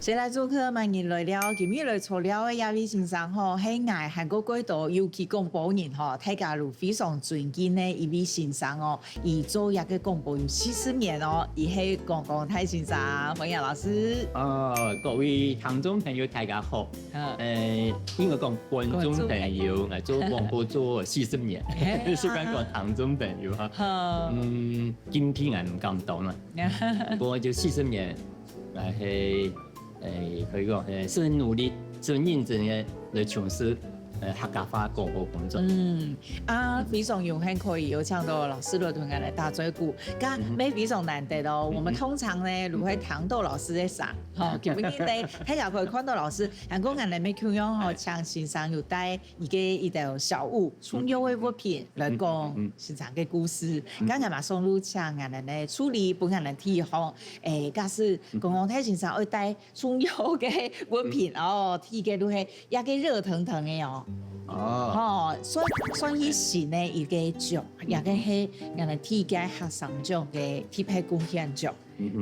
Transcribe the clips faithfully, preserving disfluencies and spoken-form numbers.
誰來作客，麼人來尞？今日來坐尞个這位先生吼，係𠊎還過幾多，尤其廣播人吼，大家都非常尊敬个一位先生哦。佢做這个廣播有四十年哦，佢係廣廣泰先生，歡迎老師。哦，各位聽眾朋友，大家好。嗯。呃，應該講觀眾朋友，𠊎做廣播做四十年，係講聽眾朋友哈。好。嗯，今天𠊎毋敢當啦。不過就四十年，𠊎係，誒，可以講，誒，十分努力，十分認真个來從事，呃，客家話廣播工作。嗯，啊，非常榮幸可以有請到老師來同𠊎來打嘴鼓，該乜非常難得哦。我們通常呢，如果聽到老師个聲，吼，今日呢，大家可以看到老師，還過𠊎等乜共樣吼，請先生有帶一個一條小物，重要个物品來講先生个故事。剛剛嘛，上路請𠊎等呢處理，分𠊎等提供。誒，假使廣廣泰先生愛帶 重要个物品哦，第一個就係這個熱騰騰个哦。哦。吼，算，算係新个一個獎，這個係𠊎等第一個學生獎个特別貢獻獎。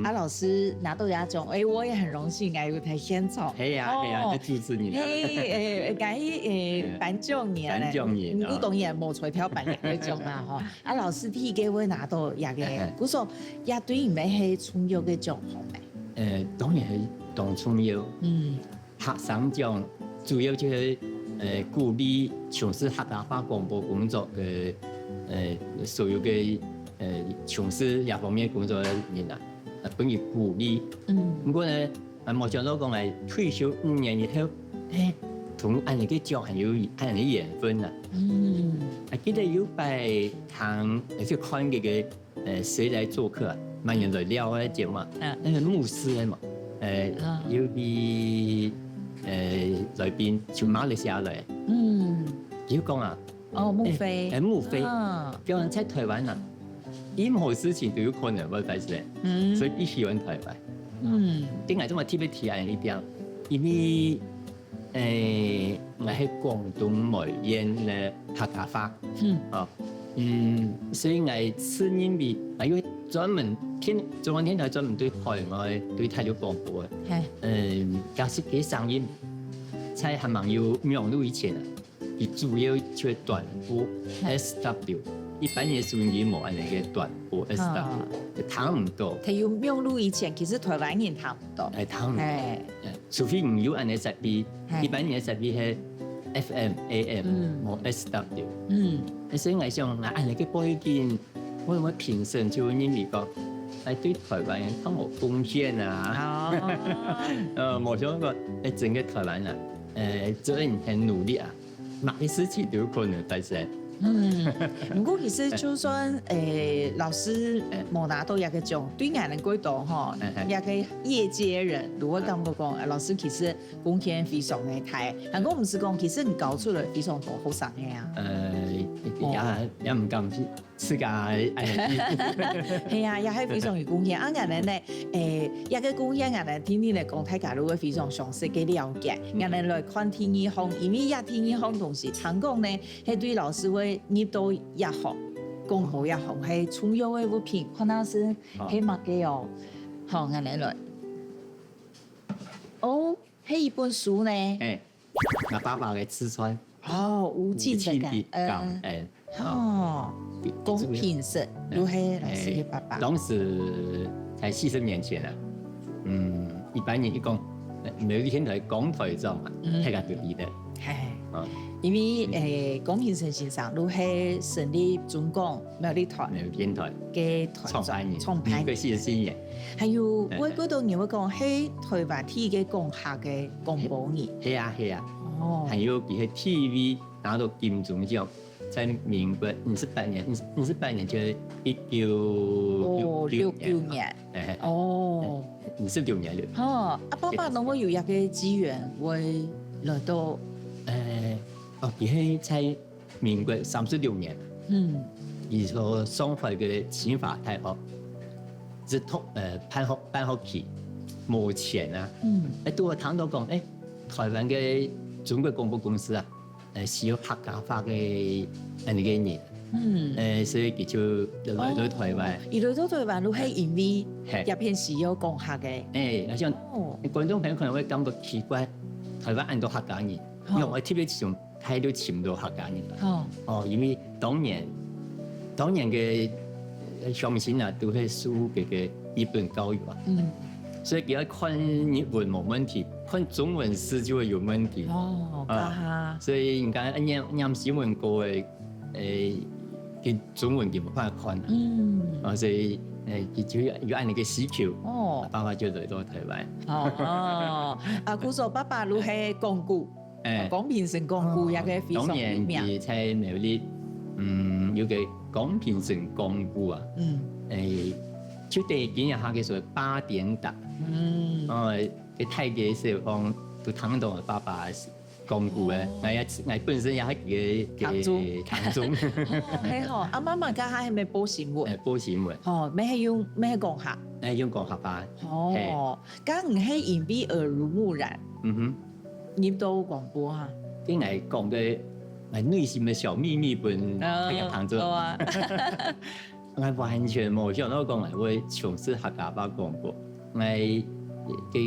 啊，老師拿到這獎，誒，我也很榮幸，𠊎有在現場。係啊，係啊，哦，在主持人啊。係，誒，𠊎係，誒，頒獎人呢。頒獎人啊。嗯，當然無彩票頒這個獎啦，吼。啊，老師第一個會拿到這個，故所這對你乜係重要个獎項呢。 呃，當然係當重要。嗯。學生獎主要就係，呃，鼓勵從事客家話廣播工作个，呃，所有个，呃，從事這方面工作个人啊，呃，分佢鼓勵。嗯。不過呢，啊，無想到講，哎，退休五年以後，哎，同恁樣个獎還有恁樣个緣分啊。嗯。啊，記得有擺聽，呃，就看這個 呃，誰來作客啊？麼人來尞个節目啊，嗯。那個牧師个嘛，呃，啊。有位，呃，來賓從馬來西亞來，嗯。佢講啊，哦，牧師。哎，哎，牧師，啊。叫人在台灣啊，任何事情都有可能會發生，嗯。所以佢喜歡台灣。嗯。對𠊎這麼特別提恁樣一點，因為 誒，𠊎係廣東梅縣个客家話。嗯。哦，嗯，所以𠊎自認為，𠊎有專門電，中央電台專門對海外、對大陸廣播个。嘿。嗯，假使佢聲音在還吂有網路以前啊，佢主要就係短波，嘿。S W，一般个收音機無恁樣个短波，S W，哦。聽毋到。佢有網路以前，其實台灣人聽毋到。哎，聽毋到。嘿。哎， 除非你有恁樣設備，嘿。一般人个設備係F M、A M，嗯。無S W。嗯。所以𠊎想，啊，恁樣个背景，會毋會評審就認為講，哎，對台灣人較無貢獻啊？哦。呃，無想講，哎，整個台灣啊，哎，做得很努力啊，麼个事情都有可能發生。嗯，不過其實就算，哎，老師，哎。無拿到這個獎，對𠊎等來講吼，哎，哎。這個業界人，如果感覺講，哎，老師其實 貢獻非常个大。還過毋係講，其實你教出來非常多學生个啊。呃，也，也毋敢自家，哎，係啊，也係非常有貢獻。啊，𠊎等呢，誒，這個貢獻𠊎等聽你來講，大家都會非常詳細个了解。𠊎等來看第二項，因為這第二項東西，聽講呢，係對老師會入到這行，講好這行係重要个物品，看下係，好。係麼个哦。好，𠊎等來。哦， 係一本書呢？哎，𠊎爸爸个自傳。哦，無盡的感恩。無盡的感恩。哦，哦。公評審，嗯。就係老師个爸爸。哎，當時在四十年前啊，嗯，一般人一講，呃，苗栗電台講台長啊，嗯。大家都記得。嘿。啊。因為，嗯。誒，公評審先生就係成立中廣 苗栗台。苗栗電台。个台長，創辦人，創辦人。民國四十四年。還有，哎，哎。𠊎覺得你會講，係台灣第一個講客个廣播人。係啊，係啊。哦。還有佢係第一位拿到金鐘獎，在民國五十八年，五十，五十八年就係一九六九年。哦，六九年。哎，哎。哦。五十六年了。哦，啊，爸爸怎麼有一個機緣會來到？哎，哦，佢係在 民國三十六年，嗯。佢所上海个清華大學，係讀，呃，半學，半學期，無錢啊。嗯。哎，拄好聽到講，哎，台灣个中國廣播公司啊，呃，需要客家話个恁樣个人。嗯，誒，所以佢就來到台灣。佢來到台灣，就係因為，係，這片係有講客个。誒，好像，哦，觀眾朋友可能會感覺奇怪，台灣恁多客家人，哦，因為𠊎特別從大陸尋到客家人來。哦，哦，因為當年，當年个鄉親啊，都係受這個日本教育啊，嗯，所以佢愛看日文無問題，看中文字就會有問題。哦，啊，哈，所以你看念念新聞歌个。 誒，佢中文佢無法看啊。嗯，啊，所以誒，佢就有恁樣个需求，哦，爸爸就來到台灣。哦，啊，故所爸爸就係講古，誒，講評審講古，也係非常有名。當年佢在苗栗，嗯，有個講評審講古啊，嗯，誒，就等於今日下个所謂八點檔，嗯，哦，該大家小朋友都聽到爸爸个事。 講古个，𠊎也𠊎本身也係个聽眾，聽眾。哦，係吼，啊，媽媽該下係毋係報新聞？誒，報新聞。哦，毋係用毋係講客。誒，用講客話。哦，該毋係因為耳濡目染，嗯哼，入到廣播啊？該𠊎講个，𠊎內心个小祕密分大家聽眾。好啊。 𠊎完全無想到講𠊎會從事客家話廣播。𠊎在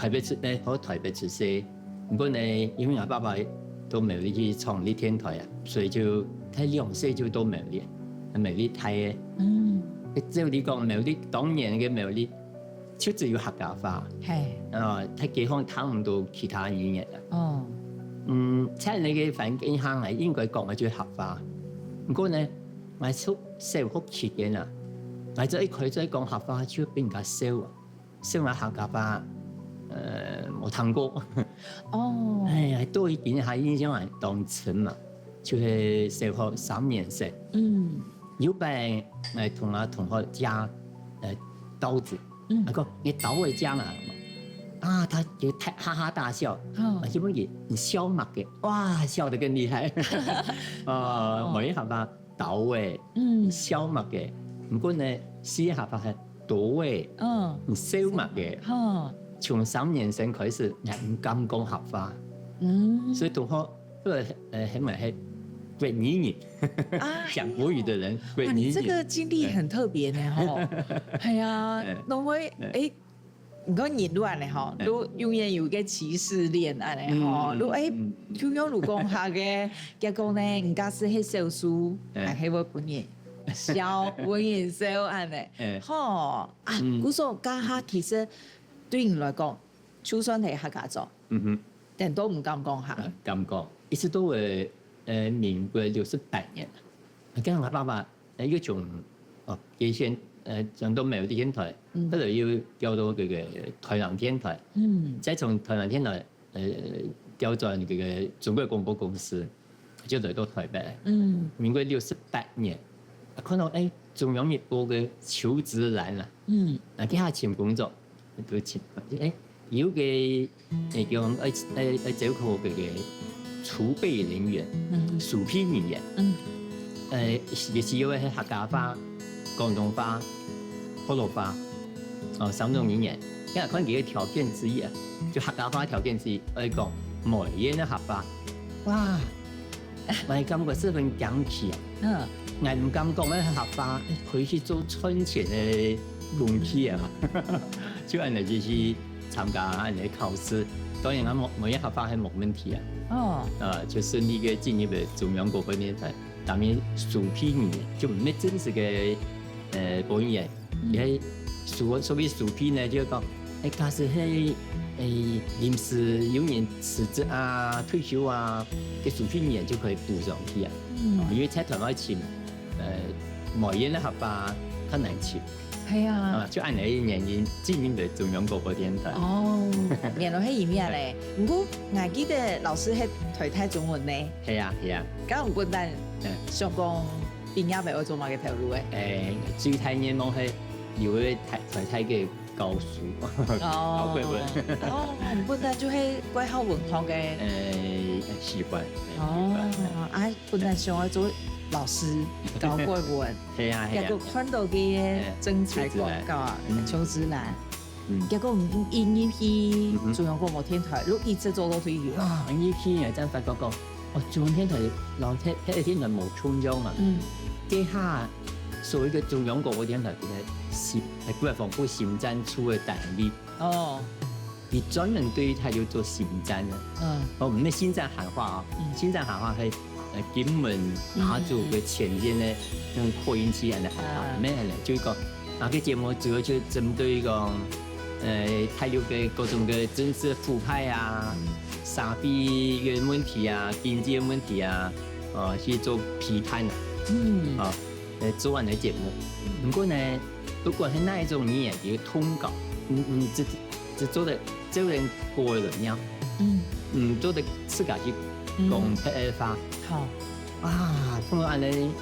台北出，誒，好台北出世。毋過呢，因為𠊎爸爸到苗栗去創立電台啊，所以就在兩歲就到苗栗，苗栗大个。嗯，照理講，苗栗當年个苗栗就只有客家話，係，啊，在街上聽毋到其他語言啊。哦，嗯，在那個環境下，應該講个就係客話。毋過呢， 𠊎讀小學期間啊，𠊎只一開嘴講客話就分人家笑啊，笑𠊎客家話，呃，無聽過。哦，哎呀，對今下印象還當深嘛，就係小學三年生。嗯，有擺𠊎同𠊎同學借，呃，刀子，嗯，𠊎講你刀仔借啊，啊，他就哈哈大笑，哦，就問佢你笑麼个？哇，笑得更厲害。啊，無一下吧。 刀仔，嗯，笑麼个？毋過呢，四下發係刀仔，嗯，你笑麼个？哈，從三年生開始，𠊎毋敢講客話，嗯，所以同學都係呃喊𠊎係國語人，啊，講國語个人，國語人。哇，你這個經歷很特別呢，吼。係啊，哎，攏會，哎， 你講人都恁樣吼，都永遠有一個歧視鏈恁樣吼，都誒，就用如講下个，結果呢，人家係係少數，還係會分人笑，分人笑恁樣，吼啊，故所該下其實對你來講，就算係客家莊，嗯哼，但都毋敢講下，敢講，一直都會，呃，民國六十八年，跟我爸爸 呃，又從，哦，佢先，呃，轉到苗栗電台，後來又調到這個台南電台，嗯，再從台南電台，呃，調轉這個中國廣播公司，就來到台北。嗯，民國六十八年，啊，看到，哎，中央日報个求職欄啊，嗯，啊，佢還尋工作， 就請，誒，有個，誒，叫我們愛愛愛招考這個儲備人員，嗯，儲備人員，嗯，誒，也是有个客家話、廣東話、學老話，哦，三種語言。該看佢个條件之一啊，就客家話條件之一，愛講梅縣个客話，哇！ 𠊎感覺十分驚奇啊！嗯，𠊎毋敢講，𠊎客話可以去做賺錢个工具啊，就恁樣就去參加恁樣个考試。當然，𠊎無無一客話係無問題啊。哦，啊，就順利个進入了中央廣播電台，擔任收批員，就毋係正式个呃播音員。 也係所所謂收批呢，就係講，誒，假使係誒臨時有人辭職啊、退休啊，該收批員就可以補上去啊。嗯，因為在台灣尋，呃，無人个客話較難尋。係啊，啊，就恁樣个原因進入了中央廣播電台。哦，原來係因為恁樣。毋過，𠊎記得老師係台大中文呢。係啊，係啊。敢有本來想講 畢業了愛做麼个頭路誒？誒，最大願望係留在台台大个教書，教國文。哦，本來就係蓋好文學个。誒，習慣。哦，啊，本來想愛做老師，教國文。係啊，係啊。結果看到个徵才廣告啊，求職欄， 結果𠊎一入去中央廣播電台，就一直做到退休。啊，入去啊，正發覺講，哦，中央電台摎別別个電台無共樣啊。嗯，該下所謂个中央廣播電臺，佢个新，係國防部新站處个單位，哦，佢專門對大陸做新站个。嗯，哦，毋係新站喊話哦，嗯，新站喊話係，呃，金門、馬祖个前線个那種擴音器恁樣喊話，啊，毋係恁樣，就係講，啊，該節目主要就針對講，呃，大陸个各種个政治腐敗啊、沙地个問題啊、經濟个問題啊，哦，去做批判啊。嗯，哦， 呃，做恁个節目。毋過呢，不管係哪一種語言，佢个通稿，你，你只，只做得照人个來唸，嗯，毋做得自家去講別个話。好。啊，通過恁呢，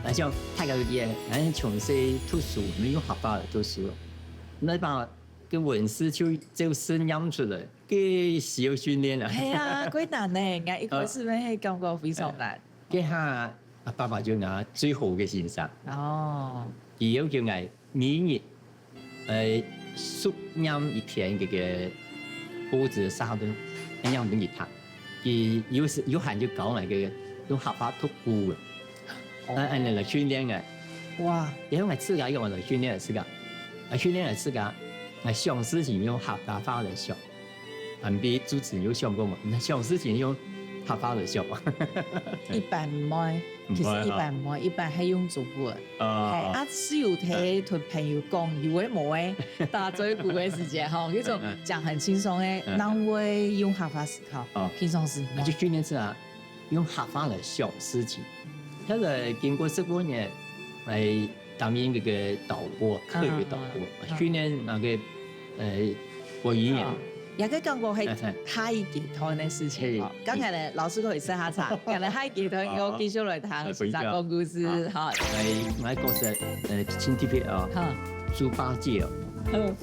啊，像大家都知，𠊎從細讀書，毋係用客話來讀書咯。該把个文字就照字唸出來，該需要訓練啊。係啊，幾難呢，𠊎一開始乜係感覺非常難。該下，啊，爸爸就拿最好个先生。哦。佢要求𠊎每日，呃，熟唸一篇這個報紙个社論，愛唸分佢聽。佢有時，有閒就教𠊎个，用客話讀古个。哦。啊，恁呢來訓練𠊎。哇。然後𠊎自家用來訓練自家，啊，訓練𠊎自家，𠊎想事情用客家話來想。 恁樣主持人有想過無？你想事情用客話來想無？一般毋會，毋會哈。其實一般毋會，一般係用中文。哦，係，哦。啊，係有聽同朋友講，有个無个，打嘴鼓个時節吼，那種講很輕鬆个，嗯，嗯。人會用客話思考，哦。平常時毋會。那就訓練自家，用客話來想事情。後來經過十五年，來 擔任這個導播，客語導播，嗯，嗯，嗯。訓練那個，呃，國語言。哦，這個講過係，哎，哎。下一階段个事情哦。嘿。剛才呢，老師可以說下場，可能下一階段又繼續來談，哦，哦。先生講故事，哎，好。哎，𠊎个角色，呃，真特別哦，好。豬八戒哦。嗯。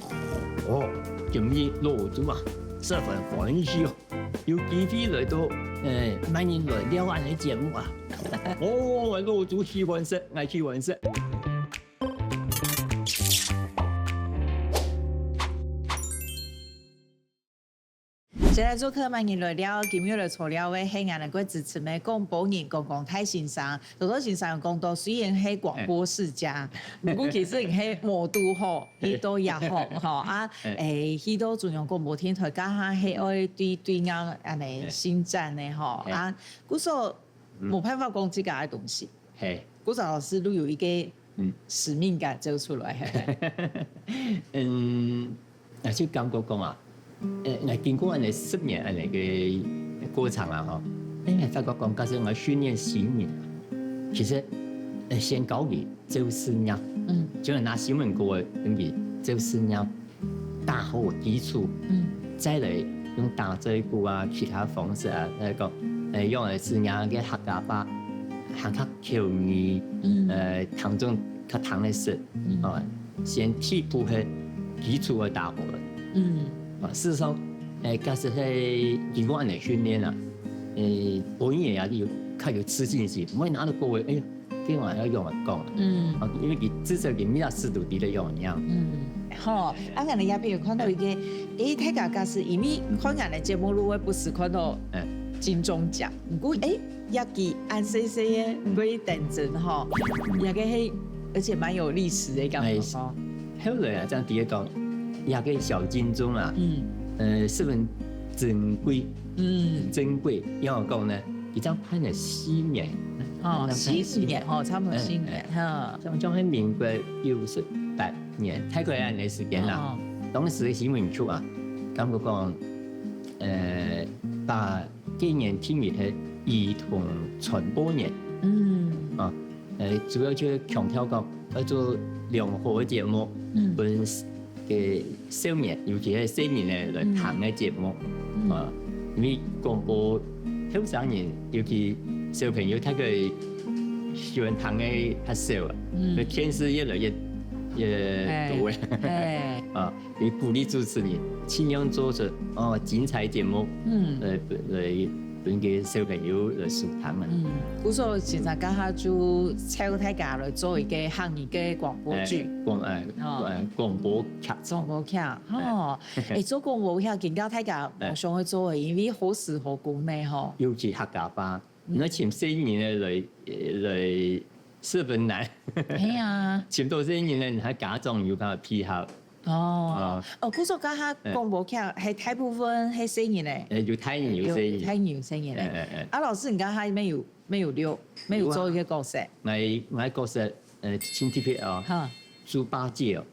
哦，今日老豬啊，十分歡喜哦。 有機會來到，呃，慢人來尞恁个節目啊。哦，𠊎老豬喜歡食，𠊎喜歡食。接下來做客慢人來尞，今日來坐尞个係𠊎等个主持人廣播人講講大先生。 多多先生有講到，雖然係廣播世家，毋過其實你係無堵好，去到這行吼，啊，誒，去到中央廣播電臺，該下係愛對對岸恁呢新站个吼，啊，故所無辦法講自家个東西，係，故所老師都有一個使命感走出來，係。嗯， 𠊎就感覺講啊，呃，𠊎經過恁呢十年恁呢个過程啊，吼，誒，𠊎發覺講，假使𠊎訓練新人啊，其實，呃，先教佢做事業，嗯，就拿新聞稿分佢做事業，打好基礎，嗯，再來用打嘴鼓啊，其他方式啊，來講，呃，用來使人个客家話，還較口語，嗯，呃，聽眾較聽得識，嗯，哦，先第一步係基礎个打好了。 嗯，啊，事實上，誒，假使係以往个訓練啊，誒，播音員也有較有自信心，毋會拿到歌誒，哎呀，這玩意愛用來講，嗯，啊，因為佢至少佢每隻字都知得用樣。嗯，好，啊，𠊎等這片有看到一個，誒，大家假使因為看𠊎等个節目，就會不時看到，嗯，金鐘獎，毋過，誒， 也幾恁細細个，嗯，可以等真吼，也个係，而且蠻有歷史的感覺吼。後來啊，正知得講，這個小金鐘啊，嗯，呃，十分珍貴，嗯，珍貴，要講呢，佢正辦了四年，哦，四年吼，差不多四年，哈，像像係民國九十八年，大概恁个時間啦，哦，當時个新聞局啊，感覺講，呃，把 該年定位係兒童傳播年。嗯，啊，誒，主要就強調講愛做良好个節目，嗯，分个少年，尤其係細人仔來聽个節目，嗯，啊，因為廣播後生人，尤其小朋友，大概喜歡聽个較少啊，嗯，電視越來越越多誒，誒，啊。 也鼓勵主持人盡量做出，哦，精彩節目，嗯，來來分个小朋友來收聽啊。嗯，故所先生這下就帶大家來做一個客語个廣播劇，誒，廣誒，哦，誒，廣播劇，廣播劇，哦，誒，做廣播劇，今朝大家無想愛做誒，因為好食好工呢吼，尤其客家話，你愛請細人仔來來十分難。係啊。尋到細人呢，你還假裝有辦法配合。哦，哦，故所這下廣播劇係大部分係細人呢。誒，有大人有細人。有大人有細人呢。誒，誒，誒。啊，老師，你這下乜有，乜有錄，乜有做一個角色？𠊎，𠊎角色，呃，盡特別哦。哈。豬八戒哦。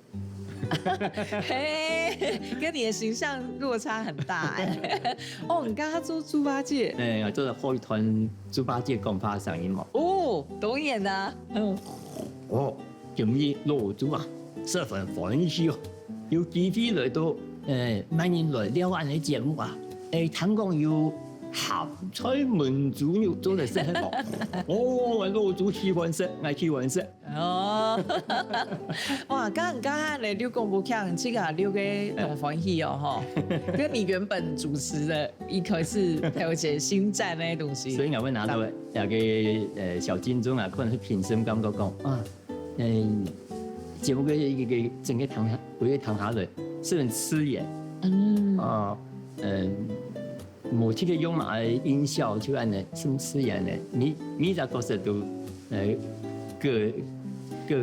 嘿，跟你的形象落差很大哎。哦，你這下做豬八戒？誒，做得學一段豬八戒講話聲音嘛。哦，當然啦。嗯。哦，今日老豬啊，十分歡喜哦，有機會來到，誒，萬人來尞恁个節目啊。誒，聽講有鹹菜炆豬肉做得食係無？哦，老豬喜歡食，𠊎喜歡食。 哦，哇，剛剛來錄廣播劇，這個錄个當歡喜哦，吼。跟你原本主持的一開始有一些心戰那些東西。所以𠊎會拿到這個，呃，小金鐘啊，可能是評審感覺講，啊，嗯，節目个一個整個談下，我也談下來，是很刺眼。嗯。啊，嗯， 無特別用麼个音效，就恁呢，係毋係恁呢？每，每隻角色都，呃，各，各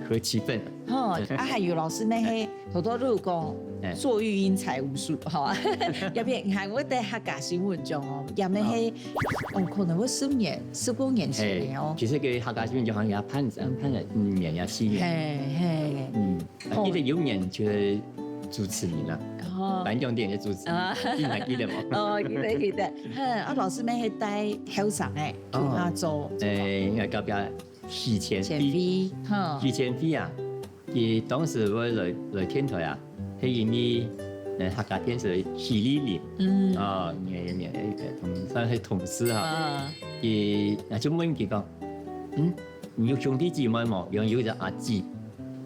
合其分。吼，啊，還有老師呢，係頭頭都有講，哎。做育嬰財務署，吼，這片還會在客家新聞獎哦，也乜係，哦，可能會十年、十五年前的哦。嘿，其實个客家新聞獎好像也辦，辦了五年呀、四年。嘿，嘿。嗯。 啊，哦。記得有年就係主持人啊，哦。頒獎典禮个主持人，啊。你還記得無？哦，記得，記得。哼，啊，老師乜係帶後生个，哦。同佢做。誒，𠊎隔壁許千惠。千惠，吼。許千惠啊，佢當時會來，來電台啊，係因為，呃，客家電視許麗玲，嗯。哦，也，也，也，同，算係同事哈。啊。佢，啊，就問佢講，嗯， 你有兄弟姊妹無？有，有一隻阿姊。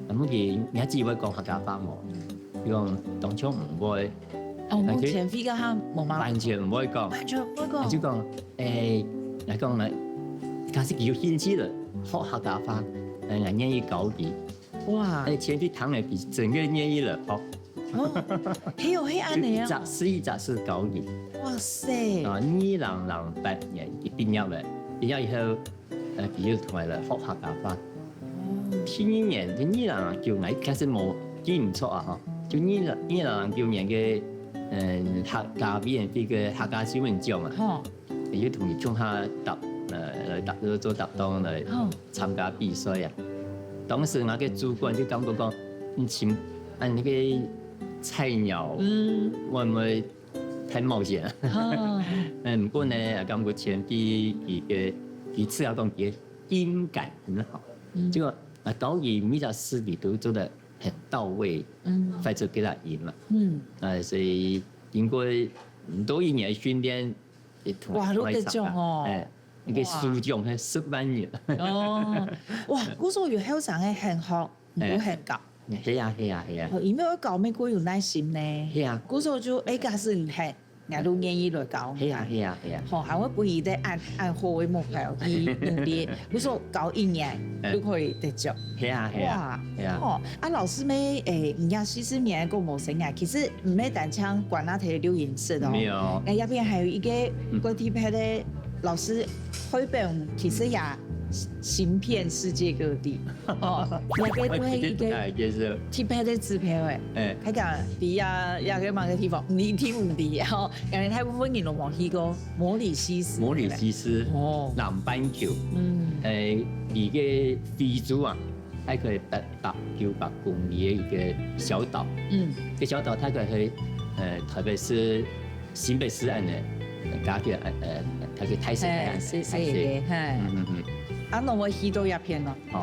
啊，問佢，你阿姊會講客家話無？佢講當像毋會。哦，目前飛个哈，無嘛。完全毋會講。完全毋會講。佢就講，誒，來講來，假使佢有興趣了，學客家話，誒，𠊎願意教佢。哇。誒，千惠聽了，佢真个願意了，學。哦，還有係恁呢啊。就一隻是一隻是教佢。哇塞。啊，二零零八年佢畢業了，畢業以後， 呃，佢就同𠊎來學客家話。哦。第二年，就二零零九年，一開始無記毋著啊，吼，就二零，二零零九年个，嗯，客家委員會个客家新聞獎啊，吼。佢就同佢共下搭，呃，來搭，做搭檔來，吼。參加比賽啊。當時𠊎个主管就感覺講，你尋，恁呢个菜鳥，嗯。會毋會 太冒險啊。啊。嗯，毋過呢，啊，感覺千惠佢个，佢自家講佢个音感很好。嗯。結果，啊，教佢每隻字佢都做得很到位，嗯。發出佢个音嘛。嗯。啊，所以經過毋到一年个訓練，佢同哇，都得獎哦。哎，那個書獎還十萬元。哦，哇，故所有後生个很好，毋過很高。哎。 係啊，係啊，係啊。哦，因為愛教美國有耐心呢。係啊。故所就，哎，假使你係，𠊎都願意來教。係啊，係啊，係啊。吼，還會分佢个恁，恁好个目標去努力。故所教一年，哎。都可以得獎。係啊，係啊，哇，係啊。哦，啊，老師乜，哎，你也四十年个無生涯，其實毋係單淨關在這錄音室哦。沒有。哎，這邊還有一個嗯。國際派个老師，繪本其實也行遍世界各地。哦，這個都係一個 哎，就是特別个支票誒。哎。還講，比啊，這個麼个地方，你聽毋知吼，因為大部分人都無去過摩里西斯。摩里西斯，哦。南半球，嗯。哎，離个非洲啊，大概八百、九百公里个一個小島。嗯。這小島大概係，呃，台北市、新北市恁呢，加起來，呃，大概大溪、大溪、嘿，是，是，大溪。嘿。嗯，嗯，嗯。啊，那我去到這片咯。 哦，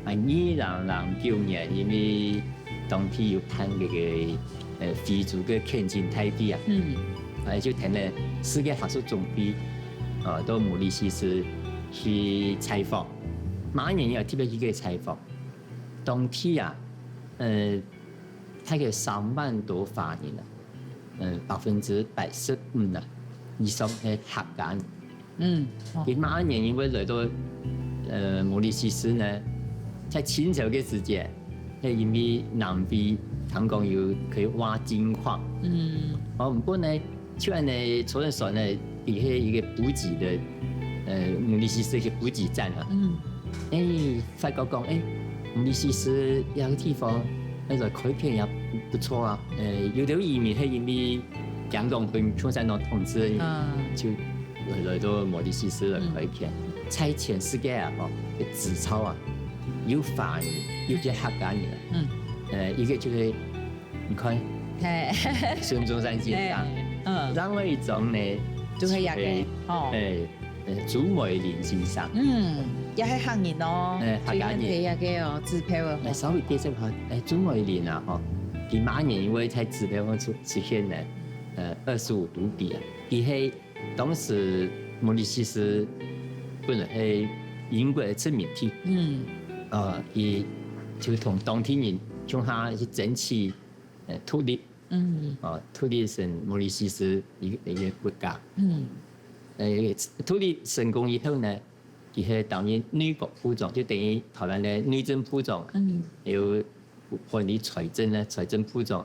啊，二零零九年，因為當地有辦這個，呃，非洲个懇親大會啊，嗯。啊，就跈等世界客屬總會，呃，到摩里西斯去採訪。麼个原因啊，特別去該採訪？當地啊，呃，大概三萬多華人啊，呃，百分之八十五啊，以上係客家人。 嗯，哦。佢麼个原因會來到，呃，摩里西斯呢？在清朝个時節，係因為南非聽講有可以挖金礦。嗯。哦，毋過呢，就恁呢坐等船呢，佢係一個補給个，呃，摩里西斯一個補給站啊。嗯。哎，發覺講，哎，毛里西斯這個地方，那個開片也不錯啊。呃，有兜移民係因為驚講分共產黨統治，嗯。就來，來到毛里西斯來開片。嗯。在全世界啊，吼，个紙鈔啊，有華人，有个客家人啊。嗯。呃，一個就係，你看，嘿。孫中山先生。嘿，嗯。另外一種呢，就係這個，係，吼。哎， 呃，朱梅林先生。嗯，也係客人哦，哎，客家人。最近提這個哦，支票个哦。來稍微介紹下，哎，朱梅林啊，吼，佢麼人會在支票上出，出現呢？呃，二十五度筆啊，佢係當時毛里西斯本來係英國个殖民地，嗯。呃，佢就同當地人共下去爭取，呃，獨立。 嗯。哦，獨立成毛里西斯一個，一個國家。嗯。呃，獨立成功以後呢，佢係擔任內閣部長，就等於台灣个內政部長，嗯。還有管理財政呢，財政部長。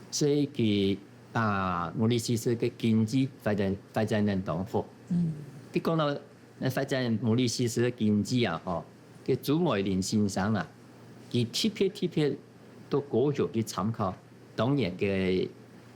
所以佢把毛里西斯个經濟發展，發展得當好。嗯。佢講到，呃，發展毛里西斯个經濟啊，吼，个朱梅林先生啊，佢特別，特別到高雄去參考 當年个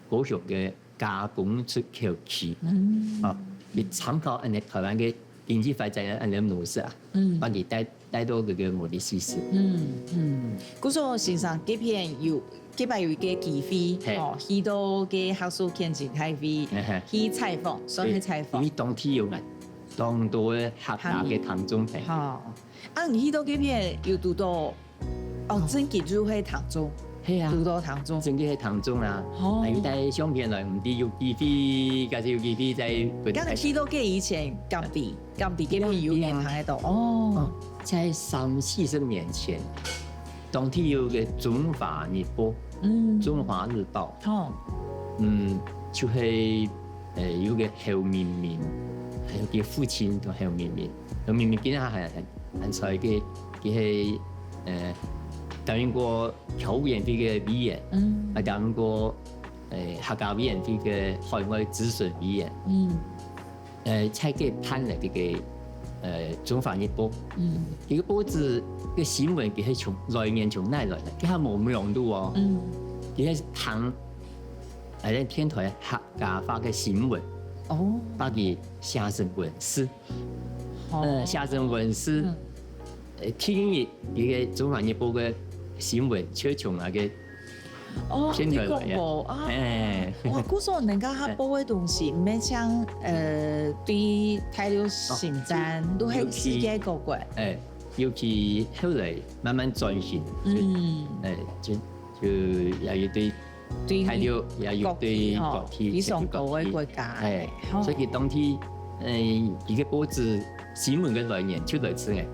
高雄个加工出口區，嗯。啊，佢參考恁呢台灣个經濟發展个恁呢模式啊，嗯。把佢帶，帶到該個毛里西斯。嗯，嗯。故所先生這片有，這擺有一個機會，嘿。哦，去到該客屬懇親大會，嘿嘿。去採訪，算係採訪。對，因為當地有恁當多个客家个聽眾，嘿。好。啊，你去到這片有堵到 哦，正經就係聽眾，係啊。堵到聽眾。正經係聽眾啊。哦。還有帶相片來，毋知有機會，假使有機會再分大家。敢去到該以前，敢知，敢知該片有人聽得到。哦。哦，在三四十年前，當地有個中華日報，嗯。中華日報。哦。嗯，就係，呃，有個侯明明，還有佢父親同侯明明，侯明明今日還，還 恁在个，佢係，呃，擔任過僑委員會个委員，嗯。啊，擔任過，呃，客家委員會个海外諮詢委員。嗯。呃，在該辦了這個，呃，中華日報。嗯。這個報紙个新聞，佢係從，來源從哪來呢？佢還無網路哦。嗯。佢係聽，呃，電台客家話个新聞。哦。把佢寫成文字。 哦。呃，寫成文字，嗯。呃，第一日，這個中華日報个新聞就從該個哦，電台來个。你講過啊。哎。哇，故所人家佢報个東西，毋係像，呃，對大陸新聞，哦，都係世界各國。哎，尤其後來慢慢轉型，嗯。哎，就，就也有對 對大陸也有對國際吼，國際非常高个國家。哎，吼。所以佢當地，哎，一個報紙新聞个來源就來自哎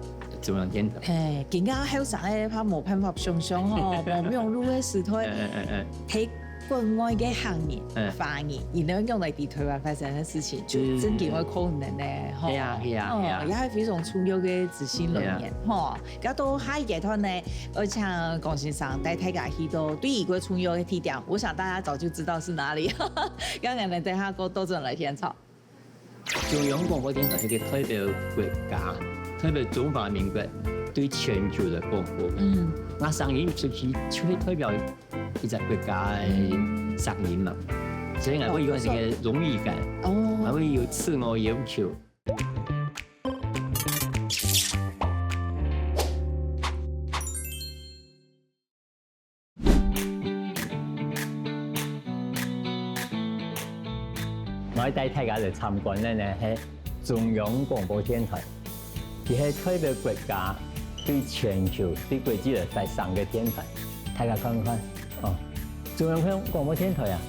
中央電台。哎，今下後生个怕無辦法想像吼，無網路个時代，哎，哎，哎，哎。在國外个客人、哎。華人，佢等用來對台灣發生个事情，就真正會可能呢，吼。係啊，係啊，哦，係啊。也係非常重要个資訊來源，係啊。吼。 該到下一階段呢，愛請江先生帶大家去到對佢个重要个地點，我想大家早就知道是哪裡。剛剛呢，等下過倒轉來現場。中央廣播電台係个代表國家，代表中華民國對全球來廣播。嗯。那聲音出去就係代表一隻國家个聲音嘛，所以𠊎會有一個榮譽感，哦。𠊎會有自我要求。 𠊎帶大家來參觀个呢係中央廣播電台，佢係代表國家對全球、對國際來發聲个電台。大家看看，哦，中央廣播電台啊，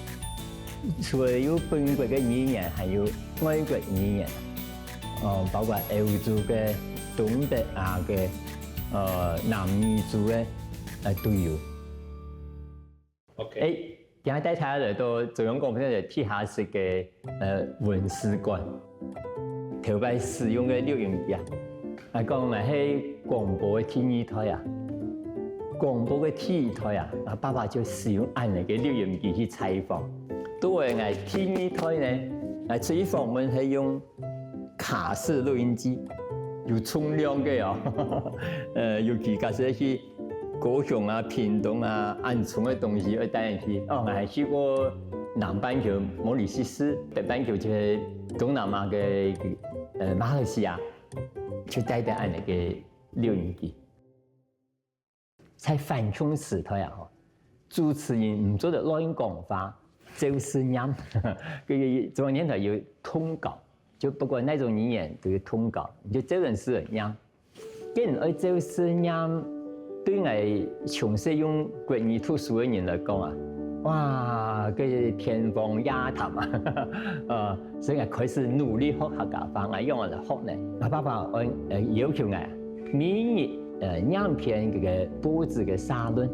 除了有本國个語言，還有外國語言。 哦，包括歐洲个、東北亞个、呃，南美洲个，呃，都有。OK。欸，今日帶大家來到中央廣播電台地下室个，呃，文史館。頭擺使用个錄音機啊，啊，講𠊎係廣播个第二代啊，廣播个第一代啊，啊，爸爸就使用恁樣个錄音機去採訪。到了𠊎第二代呢，𠊎出去訪問係用 卡式錄音機，有重量个哦。呃，尤其假使去高雄啊、屏東啊，恁重个東西愛帶入去。哦，𠊎還去過南半球毛里西斯，北半球就係東南亞个，呃，馬來西亞，就帶等恁樣个錄音機。 在反共時代啊，吼，主持人毋做得亂講話，照字唸。个中央電台有通稿，就不管哪種語言都有通稿，你就照等字唸。个人愛照字唸，對𠊎從細用國語讀書个人來講啊，哇，个天方夜譚啊！呃，所以𠊎開始努力學客家話，𠊎仰般來學呢？𠊎爸爸愛，呃，要求𠊎啊，每日 呃，唸篇這个報紙个社論，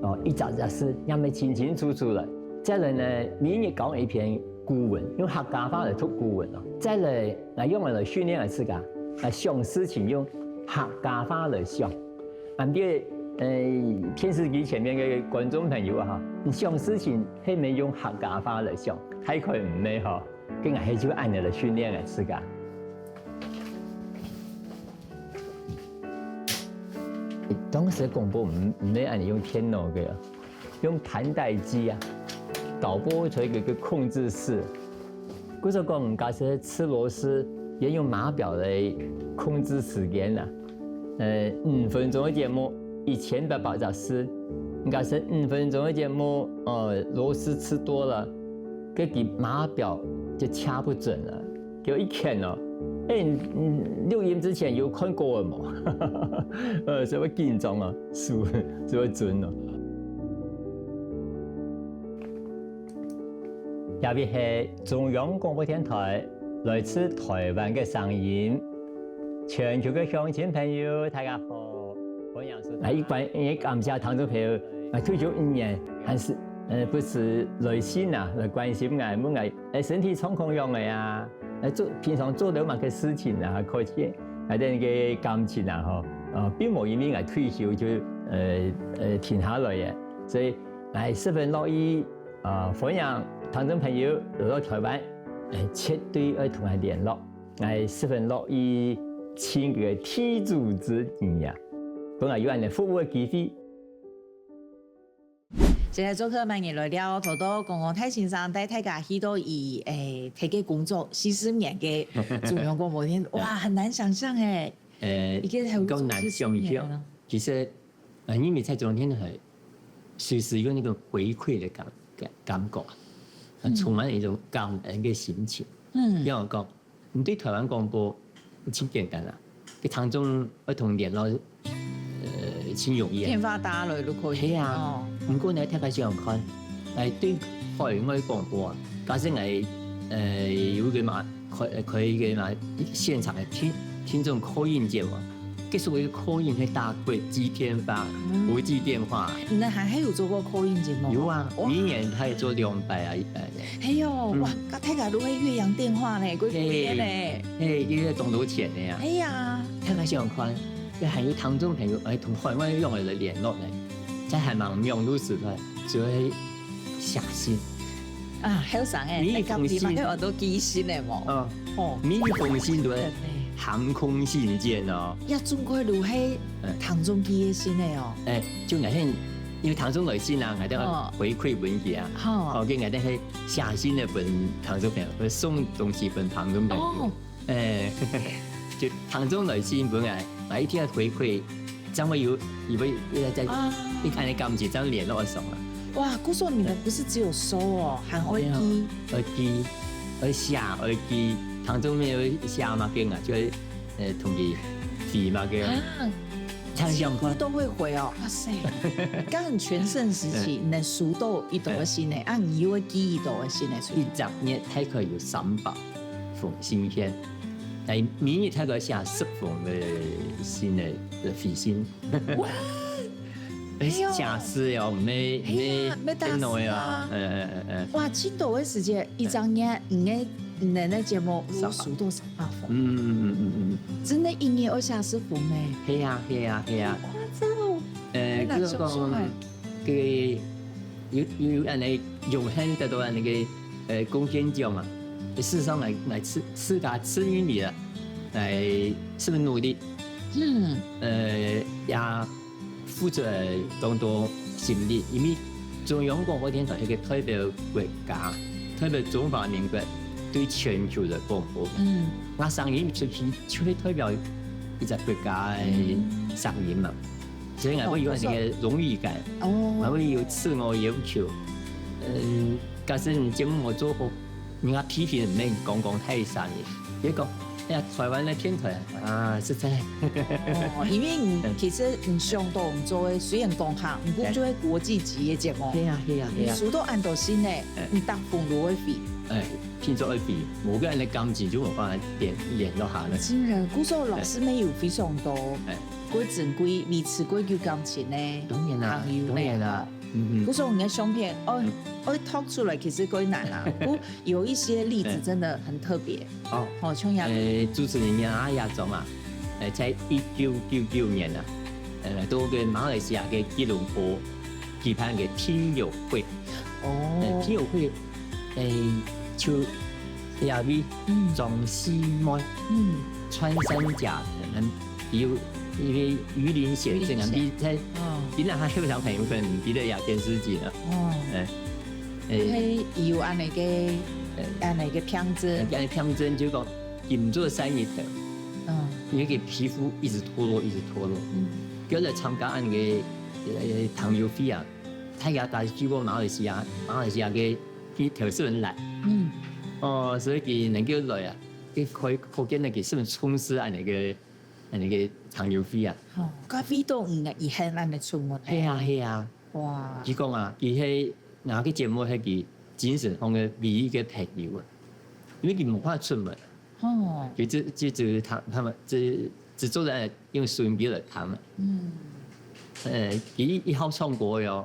哦，一隻隻字唸得清清楚楚來。再來呢，每日講一篇古文，用客家話來讀古文哦。再來，𠊎仰般來訓練𠊎自家，𠊎想事情用客家話來想。恁樣，呃，電視機前面个觀眾朋友啊，哈，你想事情係毋係用客家話來想？大概毋係哈。 个𠊎係就恁樣來訓練𠊎自家。當時廣播毋，毋係恁樣用電腦个，用盤帶機啊，導播在一個，一個控制室。故所講，假使食螺絲，也用碼錶來控制時間啊。呃，五分鐘个節目，一千八百隻字，假使五分鐘个節目，呃，螺絲吃多了， 个佢碼錶就掐不準了，就一看哦，哎，你，你錄音之前有看過了無？呃，所以會緊張啊，手，所以會顫哦。這位係中央廣播電台來自台灣个聲音，全球个鄉親朋友，大家好，歡迎收聽。來，一般，也感謝聽眾朋友，來退休一年，還是 呃，不時來信啊，來關心𠊎，問𠊎，哎，身體狀況仰仔啊？哎，做，平常做了麼个事情啊？可見𠊎等个感情啊，吼，呃，並無因為𠊎退休就，呃，呃，停下來个。所以，𠊎十分樂意，呃，歡迎聽眾朋友來到台灣，哎，絕對愛同𠊎聯絡。𠊎十分樂意盡个地主之誼啊，分𠊎有恁樣服務个機會。 現在做客慢人來了，頭到剛剛戴先生帶大家去到佢，誒，佢个工作四十年个中央廣播電台，哇，很難想像誒。呃，一個還有講難想像，做四十年了。其實，呃，因為在中央電台，隨時有那個回饋的感，感，感覺，呃，嗯。充滿了一種感恩的心情。嗯。比方講， 你對台灣廣播，盡簡單啦，个聽眾愛同聯絡，呃，盡容易啊。電話打來就可以。係啊，哦。毋過呢，大家想想看，哎，對海外廣播啊，假使𠊎，呃，有一個嘛，開，開一個嘛，現場个聽，聽眾call in節目，結束个call in係打國際電話，嗯。國際電話。你還，還有做過call in節目？有啊，哇。每年佢做兩擺啊，一擺。 係哦，嗯。哇，該大家都會越洋電話呢，幾方便呢。嘿，嘿，因為當多錢个啊。係啊。大家想想看，這還有聽眾朋友，哎，同海外仰仔來聯絡呢，在還吂網路時代，就會寫信。啊，後生誒，每一封信，大家都寄信个無？嗯。哦。每一封信都係真的。航空信件哦。也總歸都係嗯。聽眾寄个信个哦。哎，就𠊎係，因為聽眾來信啊，𠊎就哦。回饋分佢啊。好。哦，跟𠊎就係 寫信來分聽眾朋友，或者送東西分聽眾朋友。哦。哎，就聽眾來信分𠊎，𠊎一定愛回饋，正會有，以後會再，啊。你看你感情正聯絡上啊。哇，故所你們不是只有收哦，還會寄。對啊，愛寄，愛寫，愛寄，聽眾朋友寫麼个啊，就會，呃，同佢寄麼个。啊。 常常看。都會回哦，哇塞，該你全盛時期，嗯。你收到幾多个信呢？啊，你又會寄幾多个信呢出去？一隻月大概有三百封信件，但每日大概寫十封个信个，个回信。哇！哎喲。假使哦，毋係，毋係，係啊，毋係打字啊。電腦啊，嗯，嗯，嗯，嗯。哇，盡多个時間，一隻月，你个，你个節目，你收到三百封。嗯，嗯，嗯，嗯，嗯。真个一日愛寫十封呢。係啊，係啊，係啊。 誇張哦。呃，難想像欸。个有，有恁樣榮幸得到恁樣个，呃，貢獻獎啊。事實上，𠊎，𠊎自，自家自認為啊，來十分努力，嗯，呃，也付出了當多心力，因為中央廣播電台係一個代表國家、代表中華民國對全球的廣播。嗯，𠊎聲音出去就係代表一隻國家的聲音嘛，所以𠊎會有那個榮譽感，哦，𠊎會有自我要求。嗯，假使你節目無做好，人家批評你講講太傷人，別講，哎呀，台灣的電台啊，實在。哦，因為你其實你想到你做的雖然講客，毋過就係國際級的節目，係啊係啊係啊，你收到恁多信呢，你答應就會飛。哎，聽說會飛，無个恁个感情就無辦法聯聯絡下了。真的，故所老師乜有非常多，哎，過珍貴、維持過有感情的，當然啦，朋友呢，當然啦，嗯嗯。故所你的相片，哦，嗯，哦，talk出來其實過難啊，不過有一些例子真的很特別。 哦，好，像樣。呃，主持人啊，阿亞總啊，呃，在一九九九年啊，呃，到个馬來西亞个吉隆坡舉辦个聽友會。哦，呃，聽友會，呃，就這位，嗯，莊細妹，嗯，穿山甲，嗯，有一位魚鱗選手啊，魚鱗選，你在，哦，你那還有小朋友可能記得呀，電視機啊，哦，哎，哎，有恁个，恁个片子，恁个片子就講。 金座山一頭，嗯，因為佢皮膚一直脫落，一直脫落。嗯，佢來參加恁个，呃，糖油會啊，大家都去過馬來西亞，馬來西亞个佢頭是很懶。嗯，哦，所以佢能夠來啊，佢可以可見那個是很充實恁个，恁个糖油會啊。哦，咖啡豆應該以後恁个出門。係啊，係啊。哇，佢講啊，佢係 𠊎个節目係佢精神上个唯一个朋友啊，因為佢無法出門，哦，佢只只只他他們只只坐在用收音機來聽啊。嗯，呃，佢一好唱歌喲，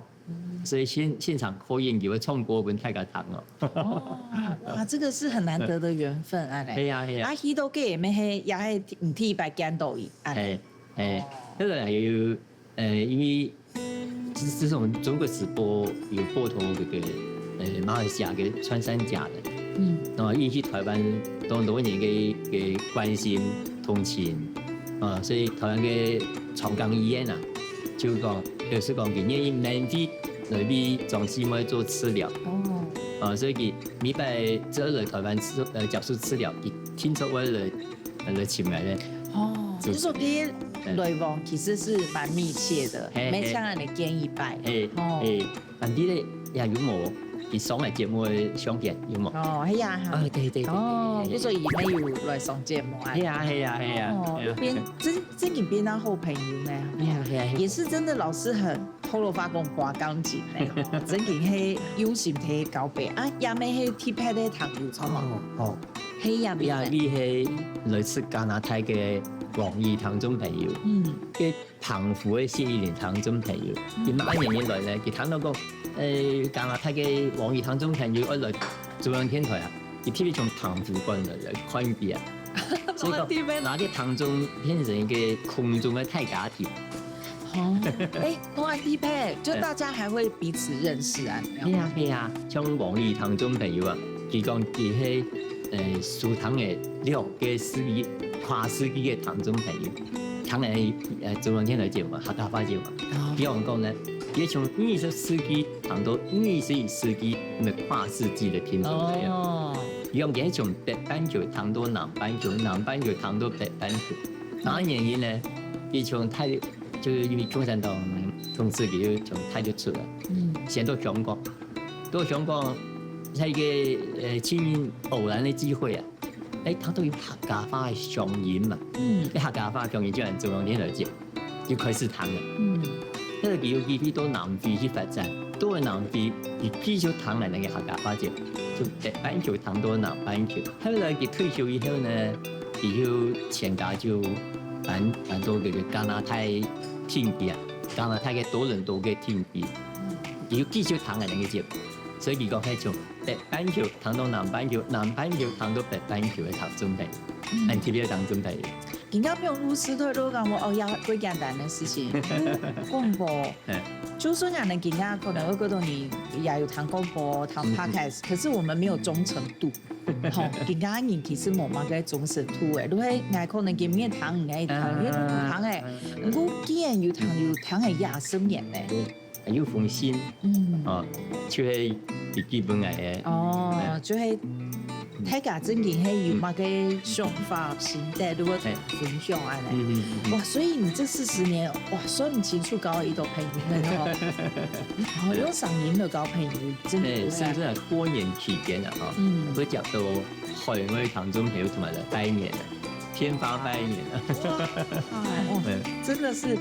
所以現現場call in佢會唱歌分大家聽哦。哦，哇，這個是很難得的緣分，哎，係啊係啊，啊，去到个也係也係毋第一擺見到佢，哎，係係，哦，這個有呃，因為自自從中國時報有報導這個，呃，馬來西亞个穿山甲人，嗯，啊，佢去台灣當多年个个關心同情，啊，所以台灣个長庚醫院啊，就講表示講佢願意免費來為莊細妹做治療，哦，啊，所以佢每擺只要來台灣治呃接受治療，佢定著會來 來尋來咧。哦，就係佢來往其實是蠻密切的，係係，每次恁个見一擺，係哦，係，但係咧也有無佢上來節目个相片有無？哦，係啊，啊，對對對，哦，故所以佢有來上節目啊，係啊係啊係啊，哦，變真真正變到好朋友呢，係啊係啊，也是真的老師很 透露發講花鋼琴呢，真正係用心在搞白啊，也乜係特別个朋友，著無？哦，係也乜。也你係來自加拿大个華語聽眾朋友，嗯，个澎湖个雪梨人聽眾朋友，佢麼个原因來呢？佢聽到講，誒，加拿大个華語聽眾朋友愛來中央電台啊，佢特別從澎湖趕來來看佢啊，所以講，那個聽眾變成一個空中个大家庭。 哦，哎，同安地配，就大家還會彼此認識啊。係啊係啊，像王怡聽眾朋友啊，佢講佢係呃收聽个兩個世紀、跨世紀个聽眾朋友，聽个呃中文電台節目、客家話節目。比方講呢，佢從二十世紀聽到二十一世紀，那麼跨世紀的聽眾朋友。哦，佢講佢從北半球聽到南半球，南半球聽到北半球。 麼个原因呢？佢從大陸，就係因為共產黨統治，佢就從大陸出來，嗯，先到香港，到香港，在一個呃盡偶然个機會啊，誒，聽到有客家話个鄉音嘛，嗯，該客家話鄉音就係中央電台節，就開始聽了。嗯，該佢有機會到南非去發展，到了南非，佢繼續聽𠊎等个客家話節，就北半球聽到南半球。後來佢退休以後呢， 佢又全家就搬搬到這個加拿大定居啊，加拿大个多倫多个定居，佢又繼續聽𠊎等个節目，所以佢講係從北半球聽到南半球，南半球聽到北半球个聽眾朋友，恁特別个聽眾朋友。人家不用錄視頻都講我哦，要最簡單的事情，廣播，哎，就算人家今天可能會覺得你也有談廣播、談 podcast，可是我們沒有忠誠度。吼，今天人其實無麼个忠誠度誒，如果𠊎可能今日聽你个聽，你聽誒，不過既然有聽有聽誒也十年呢。有封信嗯，啊，就係寄分𠊎个。哦，就係大家正經係有麼个想法、心得，如果分享啊嘞。嗯嗯嗯。哇，所以你這四十年，哇，算毋清楚交了幾多朋友了哦。然後用聲音來交朋友，真的哎，不會啊。甚至啊，過年期間啊，哈，嗯會接到海外聽眾朋友同埋來拜年啊，電話拜年啊。哎，哇，嗯，真的是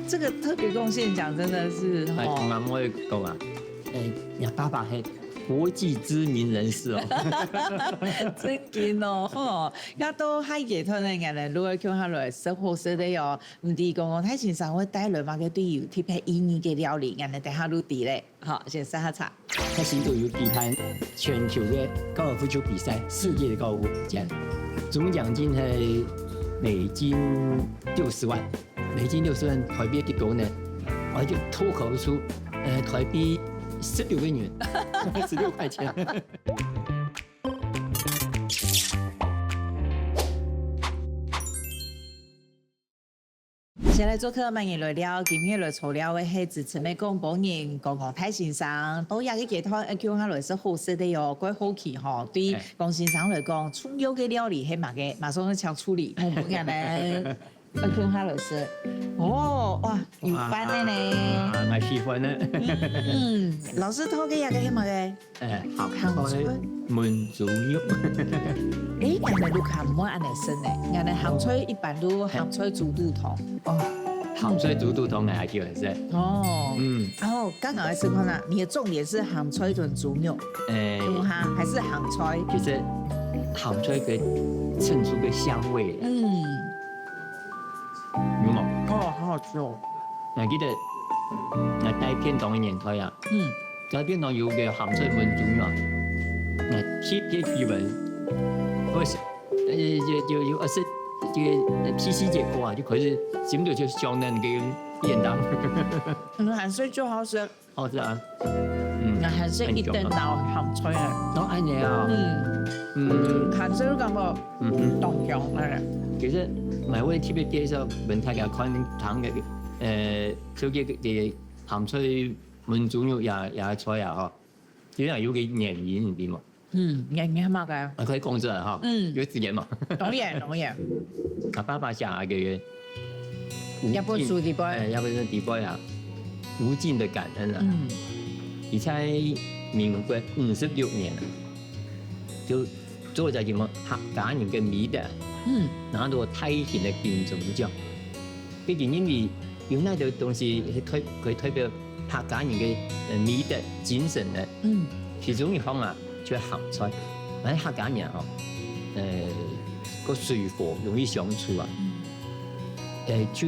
這個特別貢獻獎，真的是哎，哦。同阿妹講啊，哎，你爸爸係國際知名人士哦。真緊哦，吼，該到海外團个人呢，如果共下來食好食个哦，毋知講講大先生會帶來麼个對有特別意義个料理，𠊎等等下就知咧。好，先食下茶。佢新竹有舉辦全球的高爾夫球比賽，世界的高爾夫這樣，總獎金係美金六十萬，美金六十萬，台幣幾多呢？我就脫口而出，呃，台幣十六个銀，十六塊錢。先來做客，慢慢來尞，今日來坐尞个係資深个廣播人，講講大先生，到這個階段，呃，共下來食好食个哦，蓋好奇吼。對哎江先生來講，重要个料理係麼个？馬上就請助理，問問看呢。呃，共下來食。哦，哇，有飯个呢。啊，𠊎喜歡呢。嗯，老師，頭个這個係麼个？哎，鹹鹹菜菜燜豬肉。誒，𠊎等屋下毋會恁樣食呢，𠊎等鹹菜一般都鹹菜豬肚湯。哦，鹹菜豬肚湯呢，還叫人食。哦，嗯，哦，剛剛來試看啦，你的重點是鹹菜同豬肉，哎，有哈，還是鹹菜？其實鹹菜可以襯出个香味，嗯，有無？哦，好好吃哦。還記得，𠊎帶便當个年代啊，嗯，帶便當有个鹹菜燜豬肉，𠊎特別喜歡，我是，呃，就就有，呃，係，就係，呃，P C姐過啊，就可以心裡就想到那個便當。嗯，鹹菜就好食，好食啊，嗯，那鹹菜一定要鹹菜啊。然後恁樣啊，嗯，嗯鹹菜就感覺嗯嗯。當香哎。其實𠊎會特別介紹分大家看糖个，呃，這個个鹹菜燜豬肉也也菜啊吼，其實有個原因，你知無？嗯，你你看嘛个，啊，可以講出來哈，嗯有時間嘛。當然當然，啊，爸爸寫个也不輸地方。哎，也不是地方啊，無盡的感恩啊。嗯佢在民國五十六年啊，就做咗一個客家人个美德，嗯拿到大型的金鐘獎。畢竟因為有那個東西，可以可以代表客家人个呃美德精神呢。嗯其中一項啊，就係鹹菜。反正客家人吼，呃，个水火容易相處啊，嗯，呃，就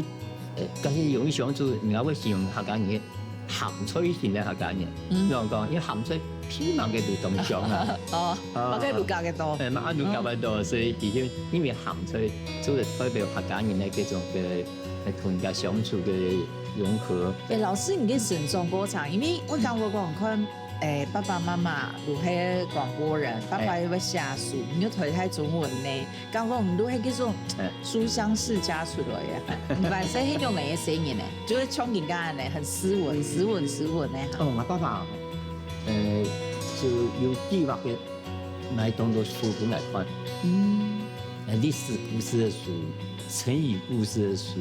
呃，但是容易相處，你還會形容客家人鹹菜型个客家人，嗯比方講，因為鹹菜皮嘛个就當香啊。哦，啊我个路加个多。哎，嘛，啊，就搞不到，所以其實因為鹹菜，就是代表客家人的這種个，呃，同人家相處个融合。哎，老師，你个成長過程，因為我感覺講看，哎，爸爸媽媽都係廣播人，爸爸又會寫書，你又推開中文呢，感覺你都係這種哎書香世家出來的，你本身很有美个聲音呢，就會像人家呢，很斯文、斯文、斯文呢。哦，我爸爸，呃，就有計劃个買當多書本來看，嗯呃，歷史故事的書，成語故事的書。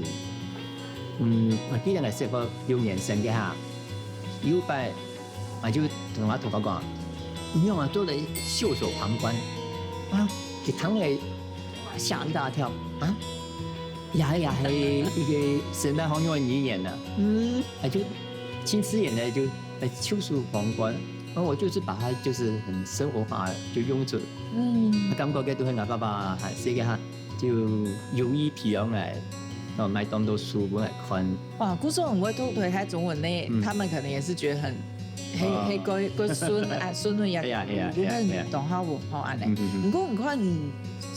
嗯，我記得𠊎細個六年生个哈，有擺，我就同我同學講，你用啊做得袖手旁觀啊，佢聽了嚇一大跳啊，也也係一個生態方面的語言呢，嗯啊，就盡自然的就呃袖手旁觀。那我就是把它就是很生活化就用出，嗯。感覺个都係𠊎爸爸還細个哈，就有意培養來，哦，買當多書本來看。哇，故所很會讀推開中文呢，嗯他們可能也是覺得很，嘿啊嘿，个个孫啊，孫女也，係啊係啊就係啊係啊很懂下文化安呢。嗯嗯嗯不過你看你，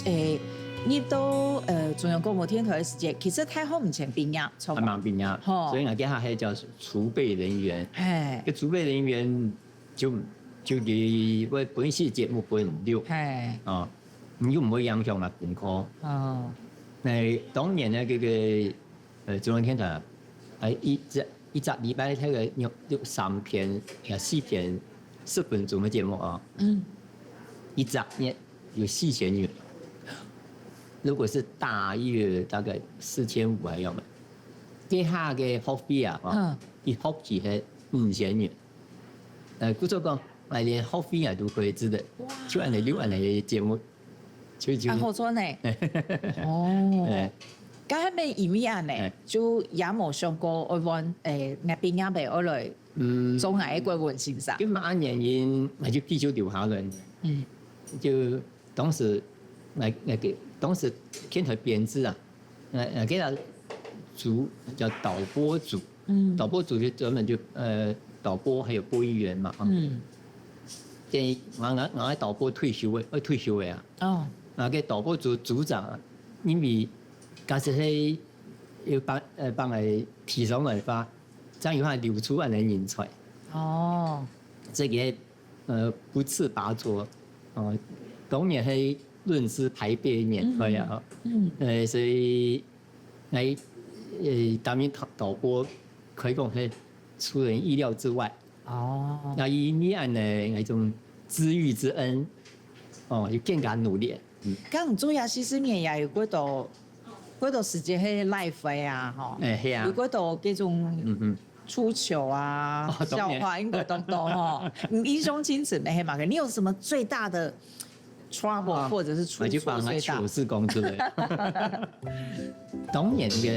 誒，入到呃中央廣播電台个時節，其實大學毋曾畢業，著無？還吂畢業，吼。所以𠊎該下還叫儲備人員。嘿。該儲備人員就就佢會分一些節目分你錄，嘿。啊，你就毋會影響嘛功課。哦。該當年呢，這個呃中央電台啊，還一隻一隻禮拜大概有有三篇呀四篇十分鐘个節目啊。嗯。一隻月有四千元。如果是大月大概四千五還要嘛。該下个學費啊，啊，嗯。一學期係五千元。呃，故所講，哎，連學費啊都可以值得，哇。就恁樣錄恁樣个節目，就就啊，好賺呢。哦，哎。該下面因為恁樣，哎。就也無想過愛換，誒，𠊎畢業愛來嗯，做𠊎个國文先生。就麼个原因，𠊎就繼續留下來。嗯。就當時，𠊎𠊎个當時電台編制啊，呃呃，該个組叫導播組，嗯。導播組就專門就呃導播還有播音員嘛，啊。嗯。建議𠊎𠊎𠊎導播退休个，愛退休个啊。哦。啊，該導播組組長啊，因為假使係要幫呃幫𠊎提上來个話， 正有法留出恁樣人才。哦。這個呃不辭拔擢，哦，當年係論資排輩个年代啊，嗯。呃，所以𠊎呃擔任導播，可以講係出人意料之外。哦。那因為恁樣，那種知遇之恩，哦，就更加努力。 嗯。該你做這四十年也有幾多幾多時間係live个啊，吼。哎，係啊。有幾多這種嗯哼。出糗啊，哦，當然。笑話應該當多吼。你印象深刻个係麼个？你有什麼最大的trouble，啊，或者是出錯最大？我就把𠊎糗事講出來。當年个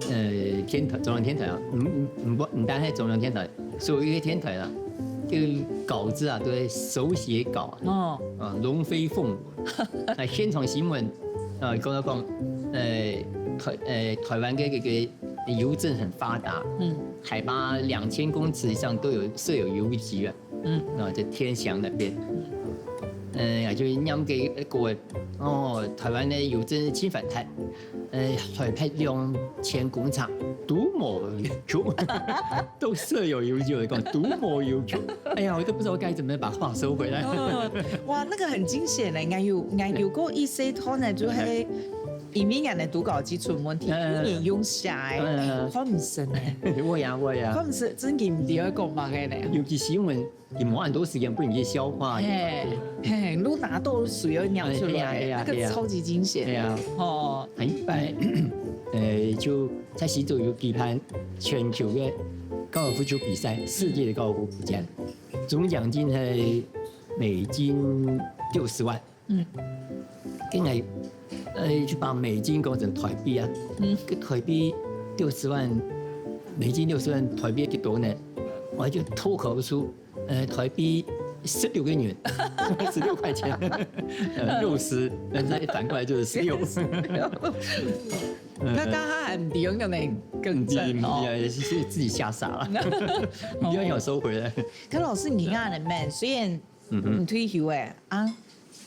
呃電台，中央電台啊，毋毋毋毋單係中央電台，所有个電台啊，个稿子啊，都係手寫稿啊。哦。啊，龍飛鳳舞。 啊，現場新聞，啊，講到講，呃，台呃台灣个个个郵政很發達，嗯。海拔兩千公尺以上都有設有郵局啊，嗯。啊，在天祥那邊，呃，就念个个哦，台灣个郵政盡發達，呃，海拔兩千公尺都無郵局，都設有郵局，講都無郵局。哎呀，我都不知道該怎麼把話收回來。嗯，哇，那個很驚險呢，應該有應該有過一些段呢，就係因為人个讀稿機出問題，嗯。有人用寫个，嗯。看毋識呢。會啊會啊。看毋識，真經毋知愛講麼个呢。尤其新聞，你無恁多時間分你去消化。嘿嘿，你拿到水要尿出來，哎，對啊對啊對啊，那個超級驚險。對啊。哦。還有一擺，呃，就在西州有舉辦全球个高爾夫球比賽，世界的高爾夫比賽。 總獎金係美金六十萬。嗯。跟來，呃，就把美金講成台幣啊。嗯。个台幣六十萬，美金六十萬，台幣幾多呢？我就脫口而出，呃，台幣十六個銀，十六塊錢，呃，六十，但是反過來就是十六。那剛剛還不用用的更正哦。你你也是自己嚇傻了，你要想收回來。可老師，你看你們雖然嗯哼。你退休誒啊，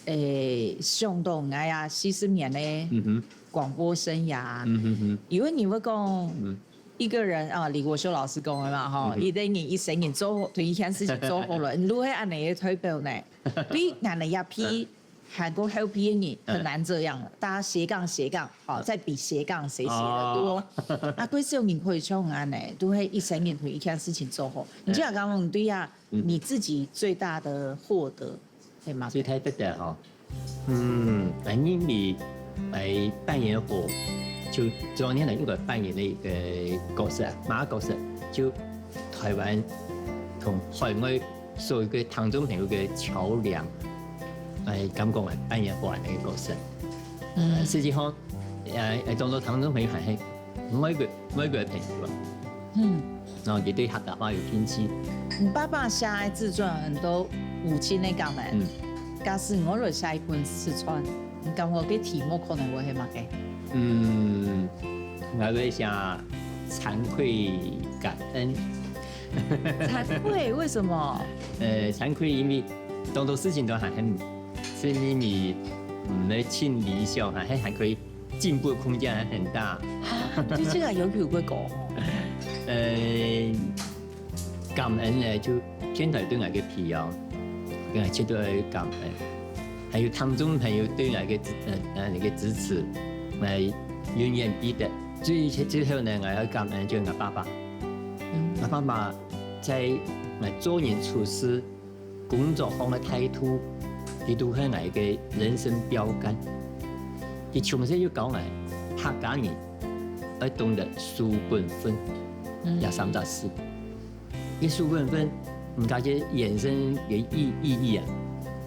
誒，想到𠊎啊四十年的嗯哼。廣播生涯，嗯哼哼。因為你會講，嗯。一個人啊，李國修老師講的嘛，吼，嗯哼。一個人一生人做，對一件事情做好了，你如何恁樣的代表呢？對，恁樣也比 還過後輩个人很難這樣了，大家斜槓斜槓，好，再比斜槓誰斜得多。哦。啊，過少人可以像恁樣，都會一生人同一件事情做好。你這樣講，對啊，嗯。你自己最大的獲得，對嗎？最大得的吼，嗯，𠊎認為𠊎扮演好，就中央電台應該扮演的一個角色啊，麼个角色？就台灣同海外 所有个聽眾朋友个橋樑，哎，感覺啊，扮演好恁樣个角色。嗯。呃，實際上，哎，哎，當多聽眾朋友還係外國外國个朋友啊。嗯。然後佢對客家話有興趣。你爸爸寫个自傳都有親个感恩。嗯。假使我來寫一本自傳，你感覺个題目可能會係麼个？嗯，𠊎會寫慚愧感恩。慚愧，為什麼？呃，慚愧，因為當多事情都還很，是因為毋係盡理想，還還還可以進步的空間還很大。啊，對這個要求過高哦。呃，感恩呢，就天台對𠊎个培養，𠊎絕對愛感恩。還有聽眾朋友對𠊎个支呃呃那個支持，𠊎永遠記得。最最後呢，𠊎愛感恩就係𠊎爸爸。𠊎爸爸在𠊎做人處事、工作上个態度，佢都係𠊎个人生標杆。佢從細就教𠊎，客家人愛懂得守本分，這三隻字。 个守本分，毋單淨延伸个意意義啊，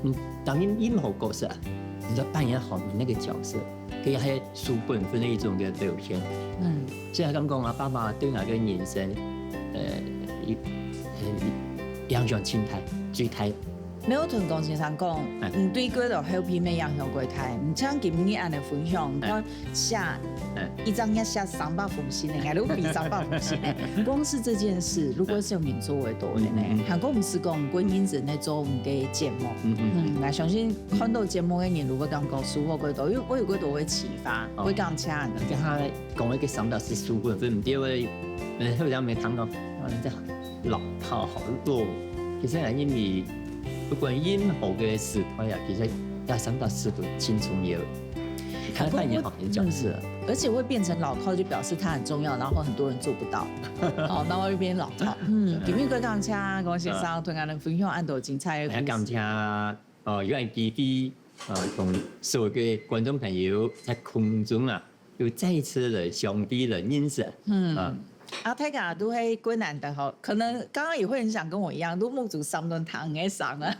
嗯，當任任何角色啊，你都扮演好你那個角色，這也係守本分的一種个表現。嗯，所以講講啊，爸爸對𠊎个人生，呃，一呃一影響盡大，最大。沒有同江先生講，哎你對佢个後面个影響過大，你像今日恁樣分享，哎佢寫哎一張要寫三百封信呢，還有比三百封信呢。光是這件事，如果係有人做會到个呢嗯嗯，嗯還過毋係講歸認真來做我們个節目。嗯嗯。嗯，𠊎相信看到節目个人，如果感覺收穫過多，因為我有過多个啟發，哦會感謝你。跟他講一個想法是守本分，毋對，呃，好像沒談到，啊，這老套好落。其實啊，因為不管任何个時代啊，其實這三隻字都盡重要。看扮演好你的角色。而且會變成老套，就表示它很重要，然後很多人做不到。好，那我一邊老套。嗯，今日過感謝江先生同𠊎等分享恁多精彩的故事。還感謝哦，有這個機會，呃，同所有个觀眾朋友在空中啊，又再一次的相會了認識。嗯啊，啊，大家都係困難的吼，可能剛剛也會很想跟我一樣，都目珠三輪糖个上啊。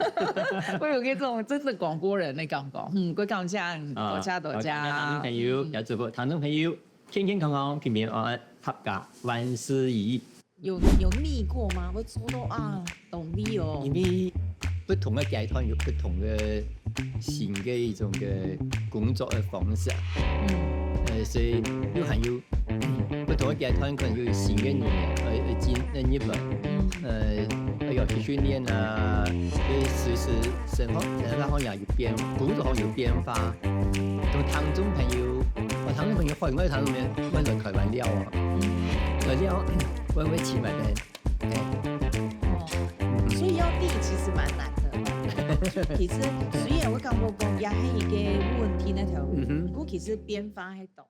我有一種真的廣播人的感覺。嗯，過感謝，多謝多謝。聽眾朋友，也祝福聽眾朋友健健康康、平平安安、合家萬事如意。有有膩過嗎？我做到啊，懂膩哦因。為不同个階段有不同个新个一種个工作个方式啊。嗯，呃，所以又還有不同个階段，可能又有新个人啊，呃，呃，進呃入門，呃，呃，要去訓練啊，所以隨時生活生活方面有變，工作方面有變化。同聽眾朋友，我聽眾朋友海外聽眾朋友，我來台灣了哦，來了，我會去買个。哦，所以要膩其實蠻難的。其實雖然我感覺講也係一個問題那條路，嗯哼不過其實變化還多。